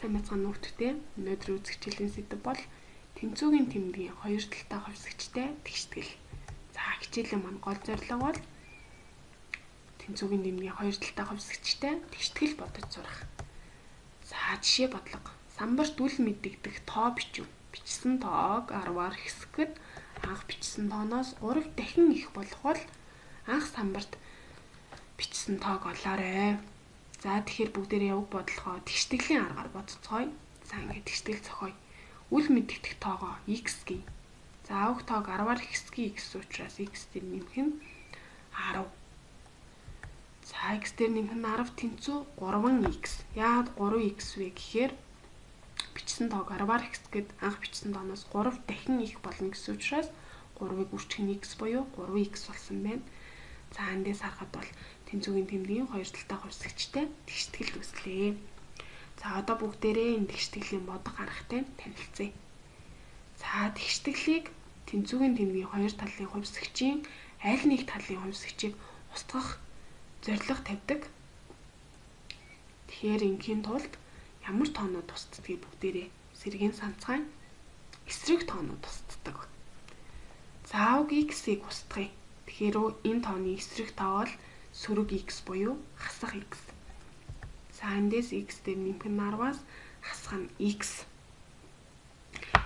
Сайн байцгаана уу хүүхдүүдээ. Өнөөдөр үзэх хичээлийн сэдэв бол тэнцүүгийн тэмдгийн хоёр талтай хувьсагчтай тэгштгэл. За, хичээлийн маань гол зорилго бол тэнцүүгийн тэмдгийн хоёр талтай хувьсагчтай тэгштгэл бодож сурах. За, жишээ бодлого. Самбарт үл мэдэгдэх тоо бичив. Бичсэн тоог 10-аар хэсгэхэд анх бичсэн тооноос 3 дахин их болох бол анх самбарт бичсэн тоог олоорой. За, тэгэхээр бүгдээрээ явг бодлогоо тэгштгэлийн аргаар бодцгоё. За, ингээд тэгштгэл зохиоё. Үл мэдэгдэх тоогоо x гэе. За, авах тоог 10-аар хэсгэе гэсэн учраас x дээр нэмэх нь 10. За, x дээр нэмэх нь 10 тэнцүү 3x. Яагаад 3x вэ гэхээр бичсэн тоог 10-аар хэсгэхэд анх бичсэн тооноос 3 дахин их болно гэсэн учраас 3-ыг үржих нь x буюу 3x болсон байна. За, эндээс харахад бол тэнцүүгийн тэмдгийн хоёр талтай хувьсагчтай тэгштгэл үүслээ. За, одоо бүгдээрээ энэ тэгштгэлийн бодох аргатай танилцъя. За, тэгштгэлийг тэнцүүгийн тэмдгийн хоёр талын хувьсагчийн аль нэг талын хувьсагчийг устгах зорилго тавьдаг. Тэгэхээр ингийн тулд ямар тоонууд устдгийг бүгдээрээ сэргээн санацгаая. Эсрэг тоонууд устддаг. За, уг x-ийг устгая. Тэгэхээр энэ тооны эсрэг тоо бол сөрөг x буюу хасах x. За, эндээс x дээр нэмэх нь 10-аас хасах нь x.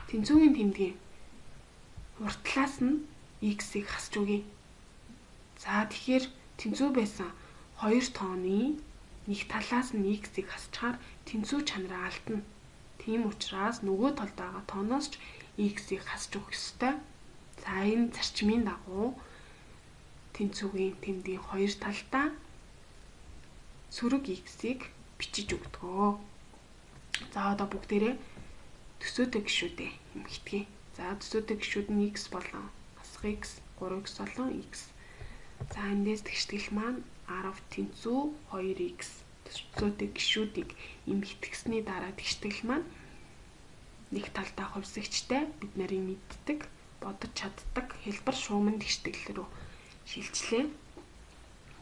Тэнцүүгийн тэмдгийн уртлаас нь x-ийг хасч өгье. За, тэгэхээр тэнцүү байсан хоёр тооны нэг талаас нь x-ийг хасчаар тэнцүү чанараа алдна. Тийм учраас нөгөө талд байгаа тооноос ч x-ийг хасч өгөх ёстой. За, энэ зарчмын дагуу тэнцүүгийн тэмдгийн хоёр талдаа сөрөг x-ийг бичиж өгдөг. За, одоо бүгдээрээ төсөөтэй гишүүдээ эмхтгэе. За, төсөөтэй гишүүд нь x болон хасах x, 3x болон x. За, эндээс тэгштгэл маань 10 тэнцүү 2x. Төсөөтэй гишүүдийг эмхтгэсний дараа тэгштгэл маань нэг талдаа хувьсагчтай бид нарыг мэддэг, бодож чаддаг хэлбэр шууман тэгштгэл рүү шилжлээ.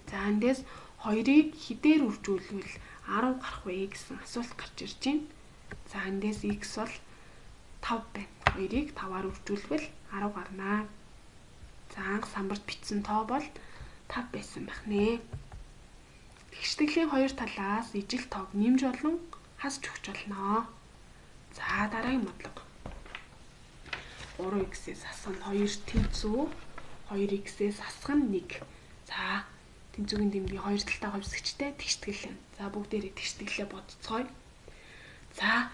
За, эндээс 2-ыг хэдээр үржүүлвэл 10 гарах вэ гэсэн асуулт гарч ирж байна. За, эндээс x бол 5 байна. 2-ыг 5-аар үржүүлвэл 10 гарнаа. За, анх самбарт бичсэн тоо бол 5 байсан байх нэ. Тэгштгэлийн хоёр талаас ижил тоог нэмж болон хасч өгч болно. За, дараагийн бодлого. 3x-ээс хасах нь 2 тэнцүү 2x-ээс хасах нь 1. За, тэнцүүгийн тэмдгийн хоёр талтай хувьсагчтай тэгштгэл байна. За, бүгдээрээ тэгштгэлээ бодцгоё. За,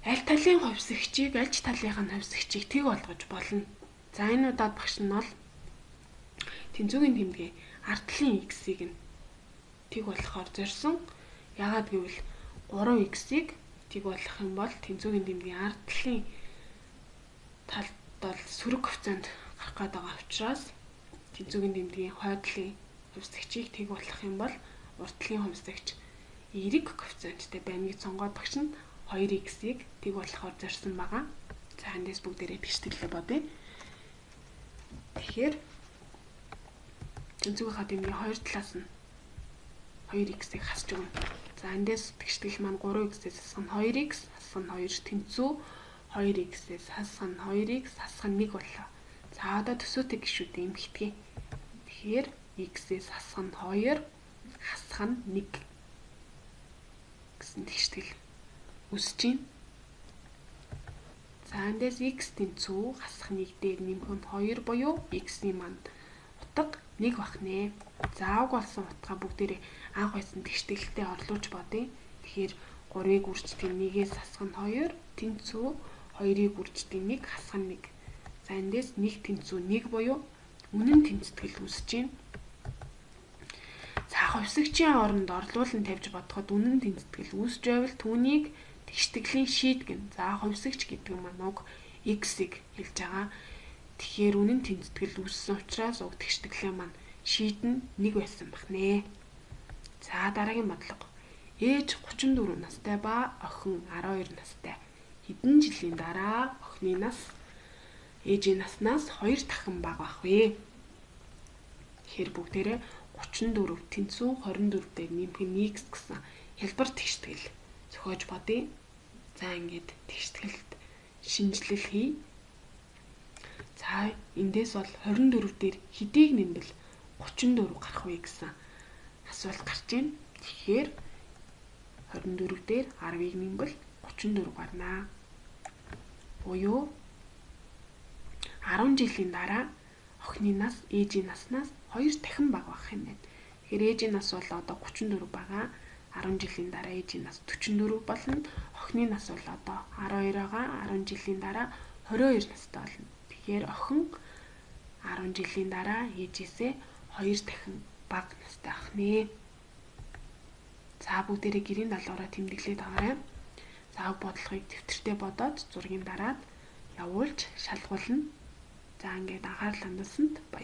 аль талын хувьсагчийг аль ч талынх нь хувьсагчийг тэг болгож болно. За, энэ удаад багш нь бол тэнцүүгийн тэмдгийн ард талын x-ийг нь тэг болохоор зорьсон. Яагаад гэвэл 3x-ийг тэг болгох юм бол тэнцүүгийн тэмдгийн ард талын талд бол сөрөг коэффициент гарах гээд байгаа учраас тэнцүүгийн тэмдгийн хойд талын хувьсагчийг тэг болгох юм бол урд талын хувьсагч эерэг коэффициенттэй байна гэж сонгоод багш нь 2x-ийг тэг болохоор зорьсон байгаа. За, эндээс бүгдээрээ тэгштгэлээ бодъё. Тэгэхээр тэнцүүгийнхаа тэмдгийн хоёр талаас нь 2x-ийг хасч өгнө. За, эндээс тэгштгэл маань 3x-ээс хасах нь 2x, хасах нь 2 тэнцүү 2x-ээс хасах нь 2x, хасах нь 1 боллоо. За, одоо төсөөтэй гишүүдээ эмхтгэе. Тэгэхээр x-ээс хасах нь 2, хасах нь 1 гэсэн тэгштгэл үүсэж байна. За, эндээс x тэнцүү хасах 1 дээр нэмэх нь 2 буюу x-ийн маань утга 1 бах нэ. За, уг болсон утгаа бүгдээрээ анх байсан тэгштгэлтэй орлуулж бодъё. Тэгэхээр 3-ыг үрждэг 1-ээс хасах нь 2 тэнцүү 2-ыг үрждэг 1 хасах нь 1. За, эндээс 1 тэнцүү 1 буюу үнэн тэнцэтгэл үүсэж байна. За, хувьсагчийн оронд орлуулан тавьж бодоход үнэн тэнцэтгэл үүсэж байвал түүнийг тэгштгэлийн шийд гэнэ. За, хувьсагч гэдэг маань уг x-ийг хэлж байгаа. Тэгэхээр үнэн тэнцэтгэл үүссэн учраас уг тэгштгэлийн маань шийд нь 1 байсан байх нэ. За, дараагийн бодлого. Ээж 34 настай ба охин 12 настай. Хэдэн жилийн дараа охины нас ээжийн наснаас 2 дахин бага байх вэ? Тэгэхээр бүгдээрээ 34 тэнцүү 24 дээр нэмэх нь x гэсэн хэлбэр тэгштгэл зохиож бодъё. За ингээд тэгштгэлд шинжилэл хий. За эндээс бол 24 дээр хэдийг нэмбэл 34 гарах вэ гэсэн асуулт гарч байна. Тэгэхээр 24 дээр 10-ыг нэмбэл 34 гарнаа. Буюу 10 жилийн дараа охины нас ээжийн наснаас 2 дахин бага байх юм байна. Тэгэхээр ээжийн нас бол одоо 34 байгаа. 10 жилийн дараа ээжийн нас 44 болно. Охины нас бол одоо 12 байгаа. 10 жилийн дараа 22 настай болно. Тэгэхээр охин 10 жилийн дараа ээжээсээ 2 дахин бага настай ах нэ. За бүгдээрээ гэрийн даалгавраа тэмдэглээд аваарай. За бодлогыг дэвтэртээ бодоод зургийн дараад явуулж шалгуулна. За ингээд анхаарал хандуулсанд баярлалаа.